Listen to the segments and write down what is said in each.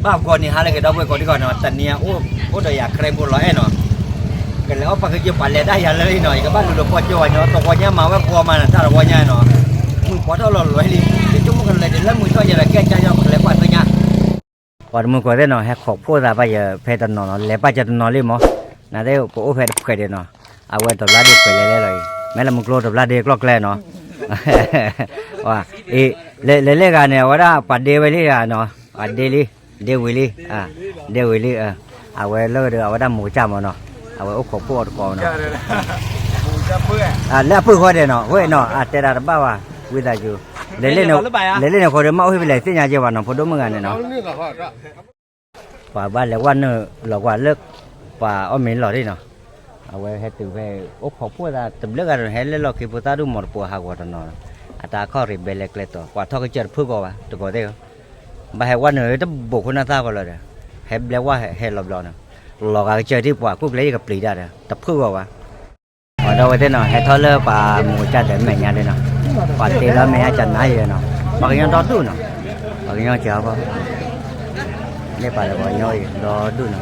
ဘၣ်ဂီၤန့ၣ်ဟါလၢက့ၤဒီပုၢ်ဝဲၢ်ကိးဒံကီးနီၤ, တနံၤအအိၣ်ဒီးယၤ ကြဲဘိလီၤအဲၣ်နီၤ, ကလဲၤအီၣ်ပာ်ကစၢၢ်ပှၤလဲၤတၢ်ယၤလၢအံၤနီၤ, ယကဘၣ်လူၤလီၤပီၢ်ကၠိဝဲနီၤ, တဝီညါမၤဝဲပှီၤမၤနၤတၢ်တဝီညါနီၤ, မုၢ်ပှီၤထီၣ်လီၤလွဲလံ, ယဆိကမိၣ်ကလဲၤဒ်လၢမုၢ်ထီၣ်ယဲဒီးကဲကၢ်ယီပကလဲၤကွၢ်သ့ၣ်ညါ ပှၤတမုၢ်ကိးသ့ၣ်နီၤ, ဟဲခိးဖှိၣ်သးဘၣ်ယဖဲတနီၤနီၤ, လဲၤပာ်ကၢတနီၤလံမး, နသ့ၣ်ပအိၣ်ဖဲတဖှဲးဒံးနီၤ, အဝဲတဘျါဒ့ခွဲးလဲၤလဲၤလီၤအံၤ, မ့ၢ်လၢမုၢ်ကျိတဘျါဒ့ကျီၢ်ကျဲနီၤ, အံၤ, လဲၤလဲၤဂၤန့ၣ် အဝဲဒၣ်ပှၤဒ့ဝဲလံဂၤနီၤ, ပှၤဒ့လံ, ဒ့ဝံၤလံ, ဒ့ဝံၤလံ, အဝဲလၢဒီးအဝဲဒၣ်မိၢ်ကစၢ်မးနီၤ, အဝဲအိၣ်ခိးဖှိၣ်အီၤတကိးနီၤ, လၢအပုၢ်ဃီဒဲးနီၤ, ဝဲနီၤ အတဲဒၣ်တဘၣ်ဘၣ်, ဝံသးစူၤ, လဲၤလ့ၣ်န့ၣ်ဃိဒီး မ့ၢ်အိၣ်ဟံၣ်ဖဲလဲၣ်သ့ၣ်ညါက့ၤဘၣ်နီၤ, ဖိဒိၣ်မုၣ်ဂၤန့ၣ်နီၤ ပှၤဘၣ်လဲၤဝဲနုာ်လီၤကွၢ်လၢ ပှၤအီၣ်မ့ၤလီၤဒံးနီၤ, အဝဲဟဲတုၤဖဲ အိၣ်ခိးဖှိၣ်သးတဘျုးဂၤဒီး ဟဲလၢလီၢ်ခံဖိသၣ်ဒူၣ်မီၤတပိၤဟးဂီၤတနီၤ, အတၢ်ခီၣ်ရံးဘဲလဲၤကျဲတီၤ ပှၤထီၣ်ကစၢၢ်တဖုၣ်ဂီၤဘၣ် တကိးသ့ၣ်ဧၢ, ဘၣ်ဟဲဝဲနုာ်တဘိးခိၣ်နၢ်သၣ်ဃီလီၤဒီး, ဟဲဘျဲဝဲဟဲလီၤဘျီနီၤ, လီၤဂာ်ကစၢၢ်ဒံးပှၤကူၣ်ကျဲယကပျံၤတၢ်ဒီး တဖုၣ်ဂီၤဘၣ် ပှၤဒီပုၢ်ဝဲၢ်သ့ၣ်နီၤ ဟဲထီၣ်လၢပှၤမိၢ်ကစၢ်ဒီးမဲာ်ညါဒၣ်နီၤ, ပှၤတ့လီၤမဲာ်ညါကနါယဲနီၤ, ပှၤကညီဒီဒူၣ်နီၤ, ပှၤကညီကဲအီၤဘၣ်, န့ၢ်ပာ်လၢပှၤကညီအံၤဒီဒူၣ်နီၤ,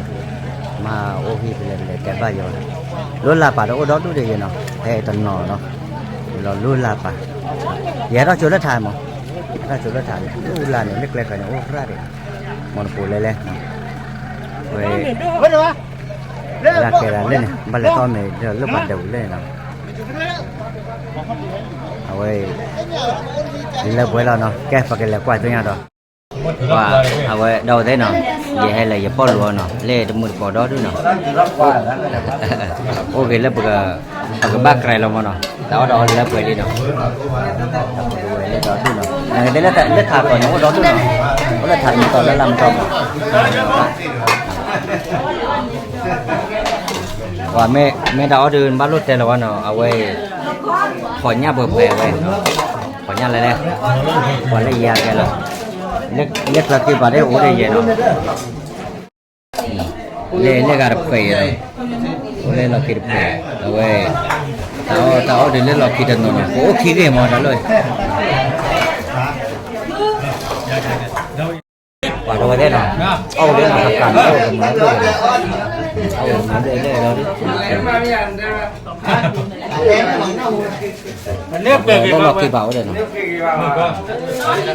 မ့ၢ်အိၣ်ဟံၣ်ဖဲလဲၣ်ဖဲလဲၣ်တဲဘၣ်ယီၤ, လိၣ်လၢပာ်ဒီးအိၣ်ဒီဒူၣ်ဒံးယဲနီၤ, ဖဲတနီၤနီၤ, လီၤလိၣ်လၢပာ်, ယဟဲထီၣ်ကၠိလၢထးမး, ဟဲထီၣ်ကၠိလၢထးန့ၣ် လိၣ်လၢန့ၣ် လၢကျဲဃၢၤန့ၣ် အိၣ်ရၣ်ဒံး, မီၤတပိၤလဲၤလဲၤ ဝဲ, ဝဲဒၣ်ကဲဒၣ်လၢန့ၣ် ဘၣ်လဲၤထီၣ်မ့ၢ်လၢပှၤဒၢးပူၤလၢန့ၣ်နီၤ, အဝဲ, လၢပှဲၤလီၤနီၤ ကဲပကလဲၤကွၢ်သ့ၣ်ညါဒီး, ပှၤ, အဝဲဒီပုၢ်ဝဲၢ်သ့ၣ်နီၤ, ယဟဲလၢယပီၢ်လူၤအီၤနီၤ လၢတမုၢ်တကိးဒီဒူၣ်နီၤ, အိၣ်ဂ့ၤလၢပက, ပကဘၣ်ကြၢးလီၤမးနီၤ တၢ်အီၣ်ဒီးအီလၢပှဲၤလံနီၤ, လၢဒီဒူၣ်နီၤ နကတဲလၢထးကီၢ်န့ၣ် အိၣ်ဒီဒူၣ်နီၤ, အိၣ်လၢထးမံၤတီၤလၢလၢမံၤတီၤမး, ပှၤမ့ၢ်တၢ်အီၣ်ဒုး နဘၣ်လိၣ်တဲလီၤဝဲနီၤ အဝဲ, ဖီၣ်ညၣ်ပှဲၤပှဲၤဝဲ, ဖီၣ်ညၣ်လဲၤလဲၤ, ပှၤလၢယၤကဲလီၤ, လၢကျၢၤက့ၤပှၤဒ်အိၣ်ဒ်ယဲနီၤ လၢလၢဂၤတဖှဲးအံၤ, အိၣ်လၢလီၢ်ခံတဖှဲး, အဝဲ, တၢ်အီၣ်တၢ်အီဒုးလၢလီၢ်ခံတနီၤနီၤ ပအိၣ်ခံဂ့ၢ်မးတၢ်လၢ, ပှၤတဝဲသ့ၣ်နီၤ, အီၣ်ဝဲလၢနီၤ ကကၤန့ၣ် အီၣ်ဝဲကမၤ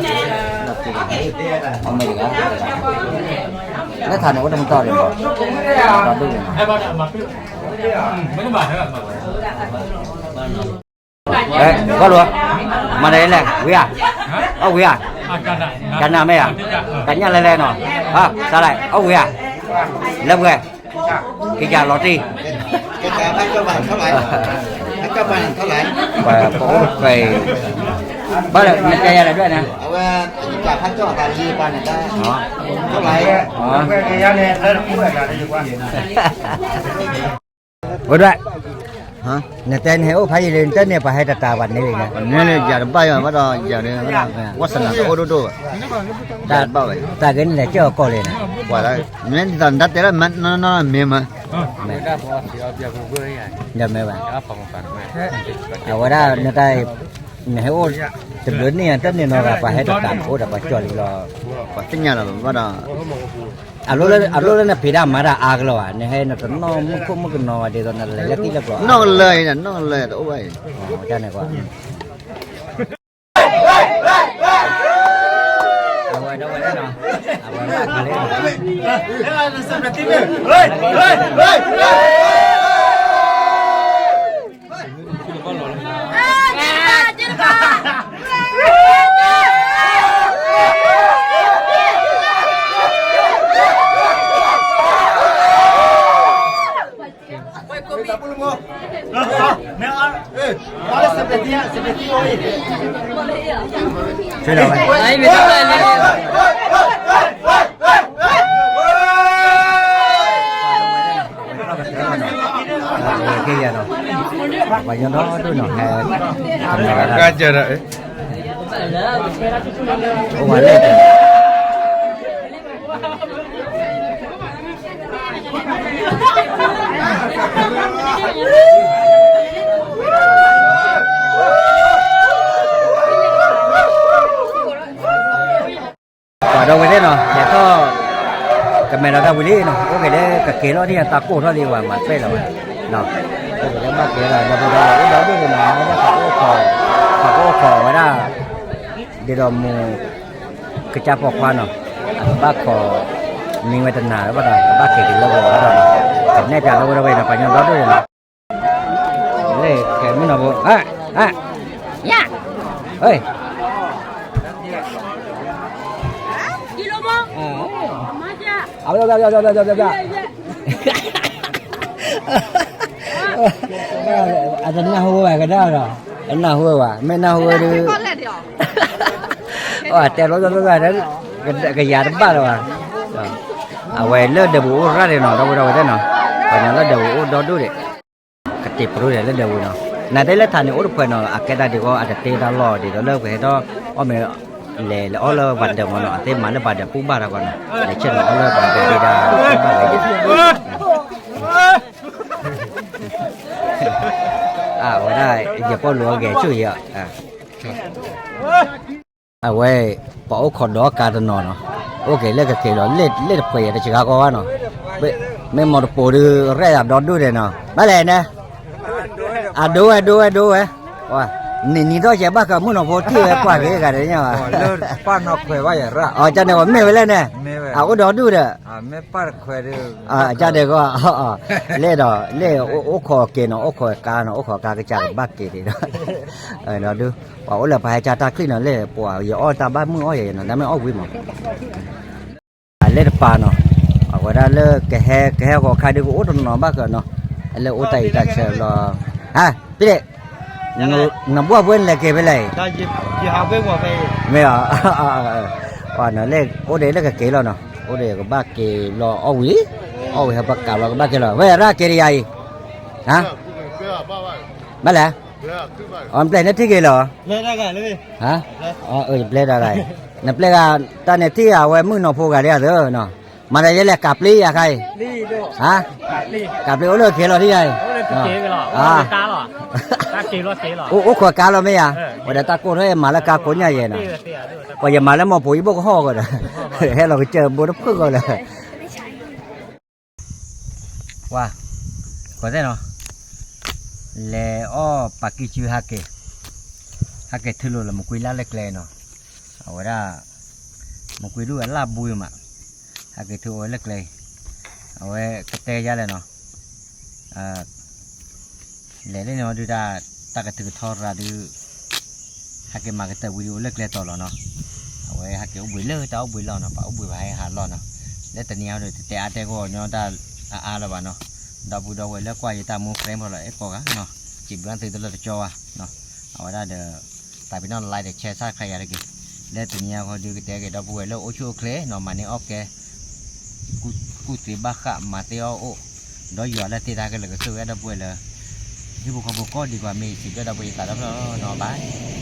လၢ, အီၣ်ဝဲကမၤလၢလၢဒီး လၢလီၢ်ခံဘၣ်အိၣ်ဒီးနီၤ, လၢထးန့ၣ်အိၣ်တမတီၢ်ဒံးမး, ဒီဒူၣ်န့ၣ်, ဘၣ်လိၤ, မၤဒ်လဲၣ် ဝံၤဧါ, အီၣ်ဝံၤဧါ, ကနၣ်မ့ၢ်ဧါ, ကညၣ်လဲၤလဲၤနီၤ, ဟါ စးလဲၣ် အီၣ်ဝံၤဧါ, လၢပှဲၤ ကယၤလီၤတံၢ်, ပှၤပအိၣ်တဖှဲးအံၤ, ဘၣ်လၢနတဲယၤလဲၣ်ဒွဲၣ်န့ၣ်, ဝဲဒွဲၣ်, နတဲန့ၣ်ဟဲအိၣ်ဖးယံာ်လံ နတန့ၢ်ပှၤဟဲတတးဘၣ်န့ၣ်လံန့ၣ်, န့ၣ်လၢယၤတဘၣ်ယၤဘၣ်ဒီးယၤန့ၣ်, ဝဲစနၢၣ်တအိၣ်ဒိၣ်ဒိၣ်ဘၣ်, တၢ်ဘၣ်ဝဲ, တၢ်ဂ့ၤန့ၣ်လဲၤကၢၢ်အီၤကီၢ်လံန့ၣ်, ပှၤလၢ, မ့ၢ်ဒ်သိးနတၢ်တဲလၢမ့ၢ်နီၢ်နီၢ်မ့ၢ်မး, မ့ၢ်, ဒီးမ့ၢ်ဘၣ်, အဝဲဒၣ်နတၢ်, နဟဲအိၣ်, တဘျုးန့ၣ်တန့ၢ်နီတဂၤ ပှၤဟဲတတးအိၣ်ဒီးပှၤကၠီၣ်လံလီၤ, ပှၤသ့ၣ်ညါလီၤဘၣ်ဒီး အလိၣ်လၢနဖံးတၢ်မၤတၢ်အါကလီၤဧါ, နဟဲနတနီၢ်မူခိၣ်မုၣ်ကနီၤဘၣ်ဒ်သိးနလဲၤလၢသံလၢကျိၤ, နီၢ်ကလၢာ်အံၤ, နီၢ်ကလၢာ်တအိၣ်ဘၣ်အံၤ, တၢ်န့ၣ်ကွၢ်, အဝဲဒီးဝဲဒၣ်နီၤ, အဝဲဘၣ်ကလၢာ် ကဲယၤနီၤ, ပှၤညီဒီဒိၣ်နီၤ, ဟဲ, ကၢ်ကၢ်ဒီး, အိၣ်ဝဲလၢ, ပှၤဒီပုၢ်ဝဲၢ်သ့ၣ်နီၤ ဟဲထီၣ်, ဝံၤလံနီၤ အိၣ်က့ၤလၢကက့ၤလီၤ ထံၣ်ညါတၢ်ကိၢ်ထီၣ်လံ ဝဲမၤပဲၣ်လီၤဝဲ အိၣ်က့ၤလၢဘၣ်က့ၤလီၤ ဒီပုၢ်ဒီဝဲၢ်အိၣ်ဒီဒူၣ်န့ၣ်နီၤ ပှၤကအိၣ်ခိးဝဲဒၣ် ဒ်သိးမူ ကစၢ်ပိာ်ခွါနီၤ အကဘၣ်ခိး မံဝဲတနၤလၢၤဘၣ်ဒီး ကဘၣ်က့ၤက့ၤလၢဝဲဒီး ကနဲၣ်ပၠးလၢဝဲဒီးဝဲဒီး ပှၤကညီဒီဒူၣ်န့ၣ်နီၤ လၢခဲမုၢ်နီၤဖိ ယ ဟဲ အတနၢ်ဟူဝဲကဒါဒီး အနၢ်ဟူဝဲဘၣ် မ့ၢ်နၢ်ဟူဝဲဒီး အတဲလီၤ ကယၤတဘၣ်လၢၤဘၣ် အဝဲလၢဒၢးပူၤအိၣ်ရၣ်ဒံးနီၤ ဒီပုၢ်ဒီဝဲၢ်သ့ၣ်နီၤ ပှၤကညီလၢဒၢးပူၤအိၣ်ဒီဒူၣ်ဒံး ကတ့ၤပရူၢ်ဒံးလၢဒၢးပူၤနီၤ နတဲလၢထးန့ၣ်အိၣ်တဖှဲးနီၤ အကဲတၢ်ဒံးကီး အတတ့တၢ်လီၢ်ဒံးဒီးလၢပှၤဟဲထီၣ်အီၣ်မ့ၤ လဲၤလဲၤအီၣ်လၢပှၤဒၢးမးနီၤ အသ့မၤလၢပှၤဒၢးပူၤဘၣ်တၢ်ကီးနီၤ လဲၤဆ့ၣ်နီၤအီၣ်လၢပှၤဒၢးဒံးဒၣ် အဝဲဒၣ် ယပီၣ်လူၤအဂဲၤဆူၣ်ယံၤ အဝဲ ပှၤအိၣ်ခိးဒီးကါတနီၤနီၤ အိၣ်က့ၤလၢကက့ၤလီၤ လ့ၣ်တဖှဲးယဲတစှၤကီးဘၣ်နီၤ မ့ၢ်မီၢ်တပိၤဒုးရဲၣ်ယၤဒီဒူၣ်ဒံးနီၤ ဘၣ်လဲၣ်န့ၣ် အဒိဝဲဒိဝဲဒိဝဲ နံၤနံၤထီၣ်ယဲဘၣ်ကမုၣ်နီၤဖိထံၣ်ဝဲကွၢ်က့ၤဂၤတညါဘၣ် အကန့ၣ်ဝဲမ့ၢ်ဝဲလဲၣ်န့ၣ် အအိၣ်ဒီဒူၣ်ဒီး အကဒီးကီး လ့ၣ်ဒီး လ့ၣ်အိၣ်ခိးက့ၤနီၤ အိၣ်ခိးကါနီၤ အိၣ်ခိးကါကစၢ်ကဘၣ်က့ၤဒံးဒီး ဒီဒူၣ် ပှၤအိၣ်လၢပှၤဟဲကၢ်တၢ်ချံၣ်နီၤ လ့ၣ်ပှၤယအီၣ်တၢ်ဘၣ်မုၢ်အီၣ်ယဲနီၤ တၢ်မ့ၢ်အီၣ်ဝံၤမး အလ့ၣ်တပၤနီၤ အဝဲဒၣ်လၢကဟဲ ကဟဲဂီၤခါဒုးကအိၣ်တနီၤဘၣ်ဃးနီၤ လၢအိၣ်တၢ်အံၤတၢ်ဆၢလီၤ ဟါ ပ့ၣ် နဘှီၣ်ပှဲၤနလဲၤက့ၤဖဲလဲၣ်အံၤ မ့ၢ်အီၤ လ့ၣ်အိၣ်ဒံးလၢကက့ၤလီၤနီၤ အိၣ်ဒံးကဘၣ်က့ၤလီၤအီၣ်ဝံၤ အီၣ်ဝံၤဟဲပကးလီၤကဘၣ်က့ၤလီၤ ဝဲရၣ်က့ၤတယၤအံၤ ဟါ ဘၣ်လဲၣ် အီနပျဲၢ်န့ၣ်ထံၣ်က့ၤလီၤ ယပျဲၢ်တဂၤအံၤ နပျဲၢ်ဂၤ တၢ်န့ၣ်ထံၣ်အဝဲမုၣ်နီၤဖိဂၤလံဧါသၢနီၤ မၤတၢ်ယဲလဲၣ် ကးပျံၤယၤခါအံၤ ဟါ ကးပျံၤအိၣ်လၢက့ၤလီၤထံၣ်ယၤအံၤ အိၣ်ခိးကါလီၤမ့ၢ်ယၤ ဝဲဒီးတၢ်ကိၢ်ထီၣ်ယမၤလၢကါကိးညါယဲနီၤ ပှၤယမၤလၢမီၢ်ပူၤယဘိၣ်ကဟီၣ်ကီးဒီး ဟဲလီၤကစၢၢ်ဘိတဖုၣ်ကီးလၢ ပှၤ ကွၢ်သ့ၣ်နီၤ လဲၤအီၣ်ပာ်ကံစုဟးက့ၤ ဟးက့ၤထုးလိာ်လၢမကွံလၢ်လၢကျဲနီၤ အဝဲဒၣ် မကွံဒုၣ်အလၢ်ဘှံးမး ဟးက့ၤထုးအိၣ်ဝဲလၢကျဲ အဝဲကတဲယါလဲၣ်နီၤ လဲၤလၢန့ၣ်ဒုးတၢ် တၢ်ကထုးကထီရၤဒုး ဟဲက့ၤမၤကတၢၢ်ဝံၤဒုးအိၣ်လၢကျဲတီၤလီၤနီၤ အဝဲဟဲက့ၤအိၣ်ဘှံးလၢတၢ်အိၣ်ဘှံးလီၤနီၤ ပှၤအိၣ်ဘှံးဘၣ်ဟဲဟးလီၤနီၤ လၢတနံၤအံၤဒုးတတဲအါတဲဂီၢ်ညီတၢ်အါအါလၢၤဘၣ်နီၤ ဒီပုၢ်ဒီဝဲၢ်လၢကွၢ်ယတၢ်မူ friend ဖိလီၤအဲၣ်ကိးဂၤနီၤ စံးဘျုးသုတလၢတကၠီဘၣ်နီၤ အဝဲဒၣ်ဒီး သးပ့ၤနီၣ် like ဒီး share ဆၣ်ခါယၤတက့ၢ် လၢတနံၤအံၤဃီဒုးကတဲက့ၤဒီပုၢ်ဝဲၢ်လၢအိၣ်ဆူၣ်အိၣ်ချ့နီၤ မၤန့ၢ်အီၣ်ကဲ ကူၣ်သ့ဘၣ်ဃးမၤသ့အီၣ်အိၣ် ဒီးယွၤလၢတ့တၢ်ခဲလၢာ်ကဆိၣ်ဂ့ၤဒီပုၢ်ဝဲၢ်လၢ ဟံၣ်ဖိဃီဖိကိးဒံးကွၢ်မ့ၢ်စံးဘျုးဒီပုၢ်ဝဲၢ်ယသးဒီဖျၢၣ်နီၤ bye